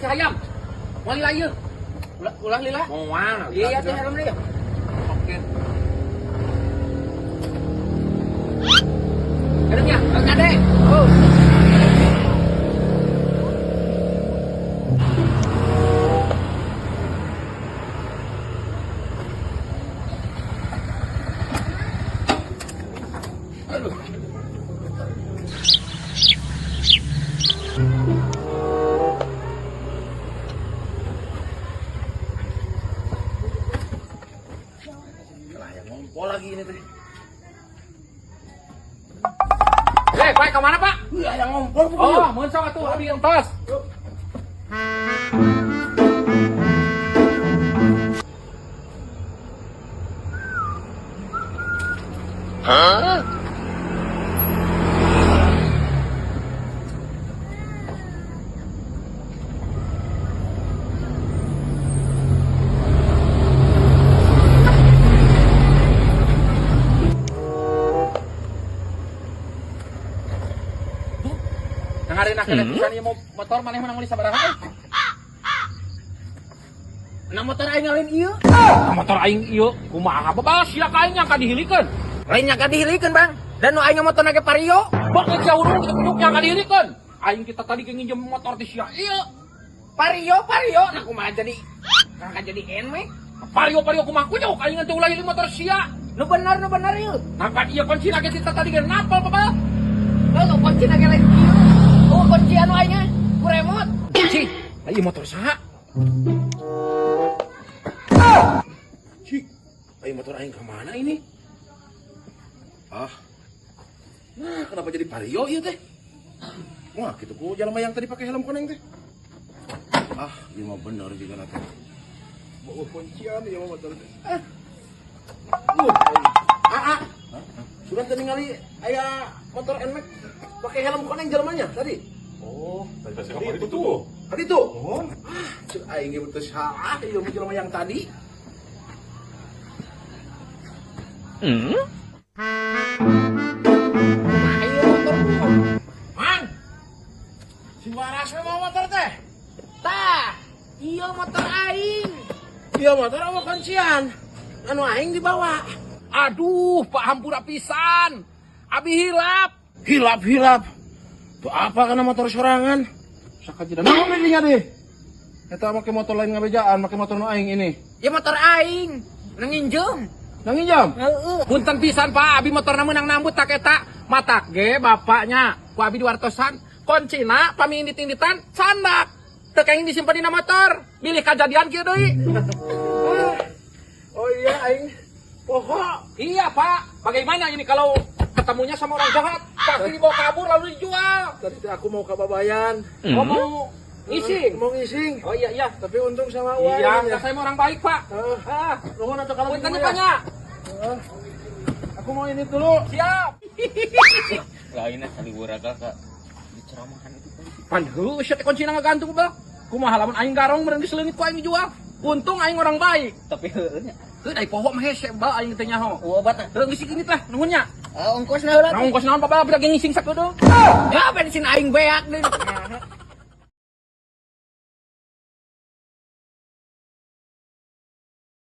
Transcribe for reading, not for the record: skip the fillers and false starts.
hayam. Moal lila ieu. Ulah ulah lila. Moal. Iya teh helm deui. Oke. Kadang ya, kade. Oh. Aduh. Lah yang ngompol lagi ini teh. Eh, Pak, ke mana, Pak? Iya, yang ngompol pokoknya. Oh, mun sok atuh abi entos. Dengarin akhirnya pisan ieu motor maneh menang meuli sabaraha euy? Nah motor aing lain ieu. Nah, motor aing ieu kumaha bebal sia ka aing nyangka dihilikeun. Lain nyangka dihilikeun, Bang. Dan nu aing motor ge Vario. Bakal sia urung kitu kudu nyangka dihilikeun. Aing kita tadi ge nginjem motor ti sia ieu. Vario, Vario. Nah kumaha jadi nyangka jadi NMAX. Vario Vario kumaha kunyuk aing teh ulah hiling motor sia. Nu bener, nu bener ieu. Nah kan ieu kuncina ge kita tadi ge napal bebal. Lalu kunci ge lain ieu. Oh, kunci anu aing ku remote. Cih, ieu motor saha? Cik, aing motor aing ke mana ini? Ah, nah kenapa jadi Vario ieu teh? Wah, gitu ku jelema yang tadi pakai helm koneng teh. Ah, ieu mah bener juga teh. Bawa kuncian ieu mah motor teh. Ah. Ah, ah. Sudah teu ningali aya motor NMAX pakai helm koneng jelemanya tadi. Oh, Tadi itu tuh. Tadi tuh. Oh. Ah, cek aing ge teu salah ieu mah jelema yang tadi. Kumaha ieu motor? Mang. Si waras we mau motor teh. Tah, ieu motor aing. Iya motor apa kuncian? Anu aing dibawa. Aduh, Pak hampura pisan. Abi hilap. Hilap hilap. Tuh apa karena motor sorangan? Sakajida naon deui nya deh. Eta make motor lain ngabejaan, make motor nu aing ini. Ya motor aing. Nang nginjem. Nang nginjam? Heeh. Punten pisan Pak, abi motorna meunang nambut tak eta. Matak ge bapaknya ku abi diwartosan. Kuncina pami indit-inditan candak. Teu kenging disimpen dina motor. Bilih kajadian kieu deui. Oh iya aing poho. Iya Pak, bagaimana ini kalau ketemunya sama orang jahat? Pasti dibawa kabur lalu dijual. Tadi teh aku mau ke Babayan. Oh, mau ngising. Mau ngising. Oh iya iya. Tapi untung sama uang. Iya, saya mau orang baik Pak. Heeh. Ah, Nuhun atuh kalau punten gitu Pak ya. nya. Heeh. Aku mau ini dulu. Siap. Lainnya saliwura kakak di ceramahan itu polisi. Pan heueuh sia teh kuncina ngagantung bel. Kumaha lamun aing garong meureun geus leungit ku aing dijual. Untung aing orang baik. Tapi heueuh nya. Heuh da poho mah hese bal aing teh nyaho. Eueuh obat. Heuh geus gini teh nuhun nya. Ongkosna heula. Nah ongkos naon babal budak ngising sakedeung. Ya bensin aing beak deui.